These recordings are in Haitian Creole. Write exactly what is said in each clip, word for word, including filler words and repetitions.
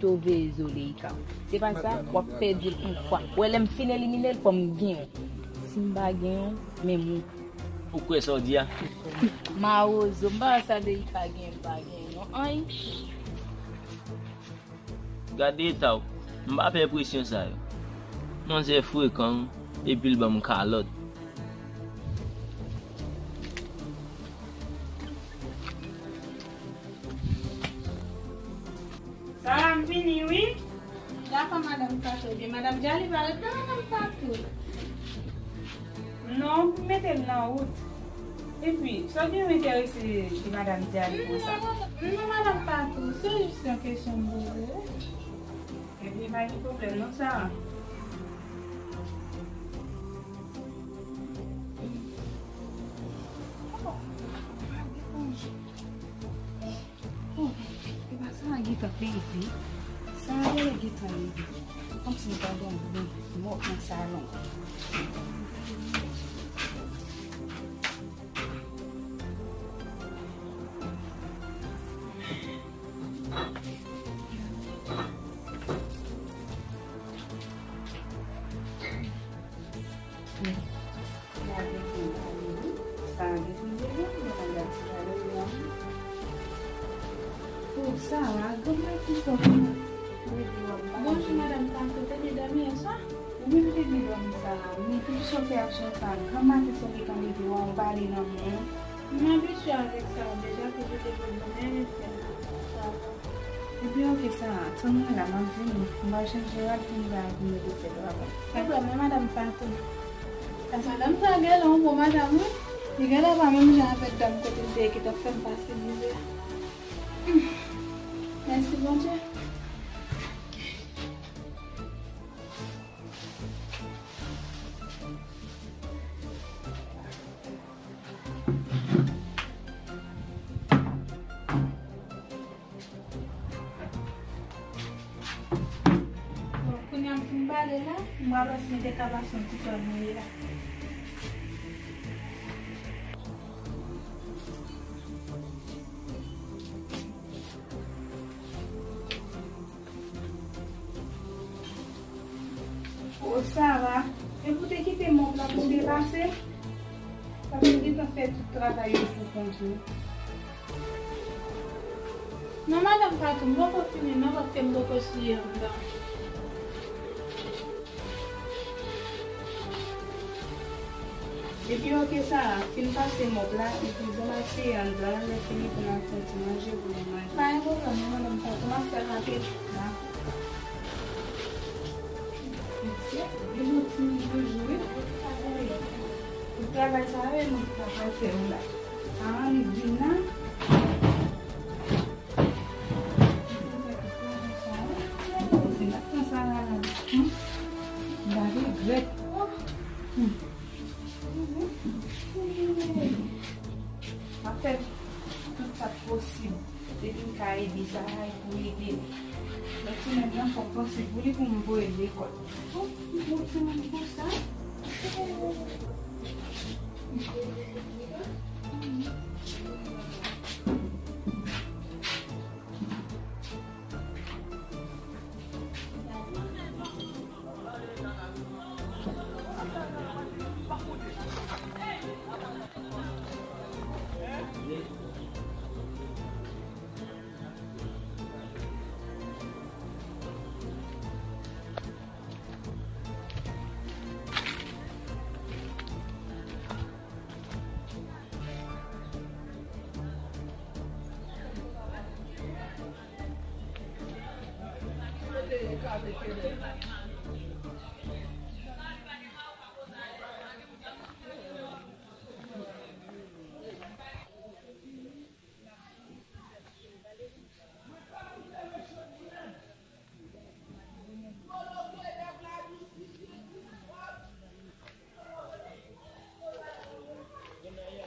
Sove zo Leïka. Se pa sa, w ap pèdi l yon fwa. Ou wè, lè m fin elimine l, fò m genyen w. Si m pa genyen w, menm ou. Ou kwè sa w di a? Mawozo, m pa wè sa Leïka gen, m pa genyen non. Anyen. Gade eta w. M pa pè presyon sa yo. Manzè frekan, epi l ban m kalòt. Sara, m vini, wi. Dakò, madanm Fatou. Ebyen, madanm Djali pa ret nan madanm Fatou. Non, pou mete l nan wout. Epi, sa w gen enterese de madanm Djali konsa? Non, non, madanm Fatou, se jis yon kesyon m poze. Epi, pa gen pwoblèm, non, Sara. Oh, e pa sa a gentan leve. Sa a gentan leve. Kòmsi m tande yon bri mòk nan salon. Pou sa, granmèt ki sòti. Bonjou, madanm Fatou, te byen dòmi yè swa? Wi, m te byen dòmi sa. Men pou sa w fè aksyon sa, granmaten sòti kan leve w, ou pa ale nan men. M abitye avèk sa deja, pou kite pou mwen, men fè sa. Ebyen, oke, Sara, tann mwen la, m ap vini. M pral chanje rad pou m bay pou m mete sèl rad la. Pa pwoblèm, madanm Fatou. Madanm sa genlè yon bon madanm, wi. Li genlè pa menm jan avèk dam kote m te ye ki t ap fè m pase mizè. Hmm. Mèsi, Bondye. Bon, kounye a m fin bale la, m pral pase mete kaba sou yon ti tòl mwen ye la. O Sara, epi w te kite mòp la pou m te pase? Sa te gentan fè tout travay yo pou kont ou. Non, madanm Fatou, m poko fini non, paske m poko siye anndan. Epi oke Sara, fin pase mòp la, epi zanm al siye anndan, lè fini pou n al fè yon ti manje pou nou manje. Pa gen pwoblèm non, madanm Fatou, m ap fè l rapid. Dakò. Mesye, gen yon ti manje wi. Pou travay sa yo, e nou k ta pral fè yo la. Sara li vin la. Se la tan sa la la. Hmm? M pa regrèt. Hmm. M ap fè tout sa k posib. Depi m ka ede sa a, e pou ede l. Lòt semèn nan, fòk panse pou li pou m voye l lekòl. Oh, lòt semèn konsa.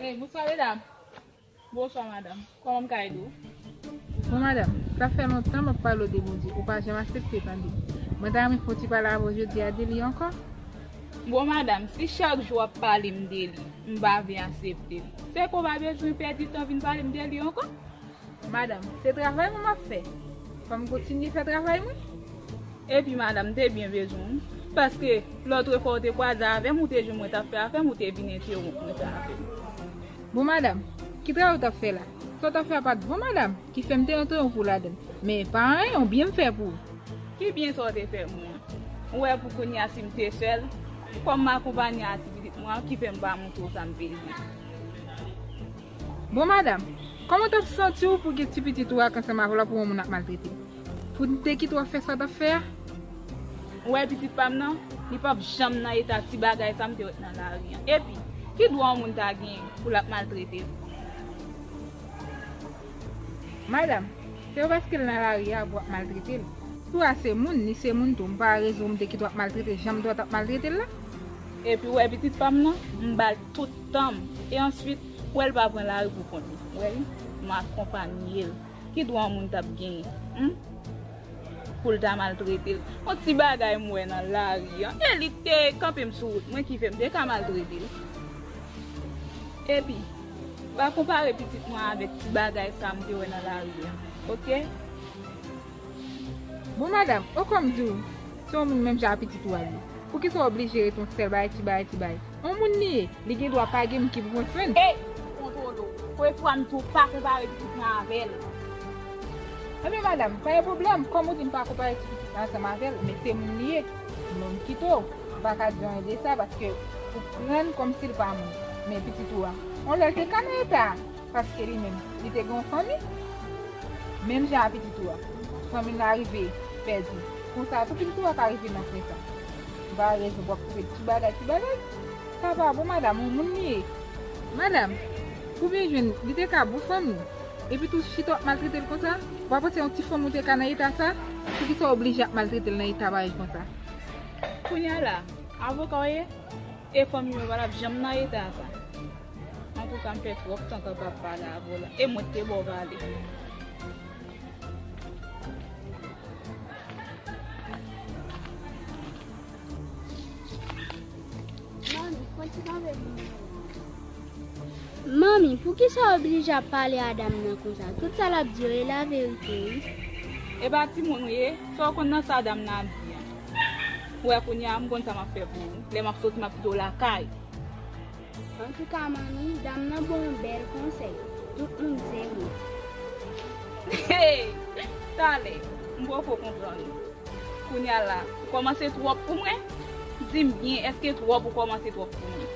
Hey, bonswa medam. Bonswa madanm. Kòman m ka ede w? Bon madanm, sa fè lontan m ap pale w de Bondye, ou pa janm aksepte tande. Mwen ta renmen fè yon ti pale avè w jodi a de li ankò. Bon madanm, si chak jou w ap pale m de li, m pa vle aksepte l, se ke w pa bezwen pèdi tan vin pale m de li ankò? Madanm, se travay mwen m ap fè. Fò m kontinye fè travay mwen. Epi madanm, m te byen bezwen w, paske lòt fwa w te kwaze avè m, ou te jwenn mwen t ap fè afè m, ou te vin entewonp mwen fè afè m. Bon madanm, ki travay ou t ap fè la? Sa w t ap fè a pa t bon madanm, ki fè m te entewonp ou ladan l. Men pa anyen, yon byen m fè pou ou. Ki byen sa w te fè mwen an? Ou wè pou kounye a si m te sèl, kòm m akonpanye a ti pitit mwen an, ki fè m pa montre w sa m peze. Bon madanm, kòman w t ap santi w pou gen ti pitit ou ak ansanm avè l pou yon moun ap maltrete l? Pou n te kite w ap fè sa w t ap fè a? Ou wè pitit pa m nan, li p ap janm nan eta ti bagay sa m te wè nan lari an. Epi, ki dwa yon moun ta genyen pou l ap maltrete l? Madanm, se pa paske l nan lari a pou w ap maltrete l. Tou a se moun, li se moun tou. M pa rezon m te kite w ap maltrete l, jan m te wè w t ap maltrete l la. Epi w wè pitit pa m nan, m ba l tout tan m. E answit, w wè l pa pran lari pou kont li. W wè li, m akonpanye l. Ki dwa yon moun t ap genyen, hmm? Pou l ta maltrete l. Yon ti bagay m wè nan lari an. E li k te kanpe m sou wout mwen ki fè m te ka maltrete l. Epi, pa konpare pitit mwen avèk ti bagay sa m te wè nan lari an. Oke? Bon madanm, o kòm di w, se yon moun menm jan a pitit ou a li. Poukisa w oblije rete yon sèl bagay, ti bagay, ti bagay? Yon moun li ye, li gen dwa pa gen moun ki pou pran swen l. Ey, kontwole w. Premye fwa m di w pa konpare pitit mwen avè l. Ebyen madanm, pa gen pwoblèm, kòm ou di m pa konpare ti pitit mwen ansanm avè l, men se moun li ye. Mwen m kite w, m pa ka di w anyen de sa paske ou pran l kòmsi l pa moun. Men pitit ou a, yon lè l te ka nan eta a. Paske li menm, li te gen yon fanmi. Menm jan a pitit ou a. Fanmi l la rive pèdi. Konsa tou pitit ou a ka rive nan pwen sa. Ou pa rezon pou w ap koupe ti bagay, ti bagay. Sa pa bon, madanm, yon moun li ye. Madanm, pou byen jwenn, li te ka bon fanmi w. Epi tou chita w ap maltrete l konsa. Ou pa panse yon ti fanmi w te ka nan eta sa? Poukisa w oblije ap maltrete l nan eta parèy konsa? Kounye a la, avoka w ye? E fanmi mwen pa t ap janm nan eta sa. Antouka, m fè twòp tan kapab pale avè w la. E mwen k te ba w pale. Manmi, poukisa w oblije ap pale a dam nan konsa? Tout sa l ap di yo e laverite, wi. E pa timoun ou ye, sa w konn nan sa dam nan ap di a? Ou wè kounye a, m konn sa m ap fè pou ou. Lè m ap soti, m ap kite w lakay. Antouka, manmi, dam nan ba w yon bèl konsèy. Tout moun se moun. Hey! Talè, m poko konprann ou. Kounye a la, ou kòmanse twòp pou mwen? Di m byen, èske twòp ou kòmanse twòp pou mwen?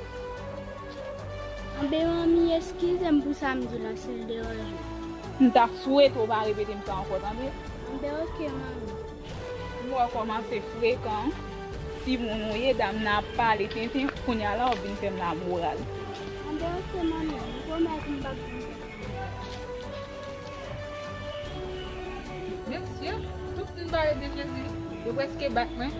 Anben, manmi, eskize m pou sa m di w lan si l deranje w. M ta swete w pa repete m sa ankò, tande? Anben, oke, manmi. M wè w kòmanse frekan. Timoun ou ye, dam nan ap pale tenten, kounye a la w ap vin fè m lamoral. Anben, oke, manmi, m pwomèt m p ap vin fè. Mesye, tout moun pale de Jezi, yo prèske bat mwen.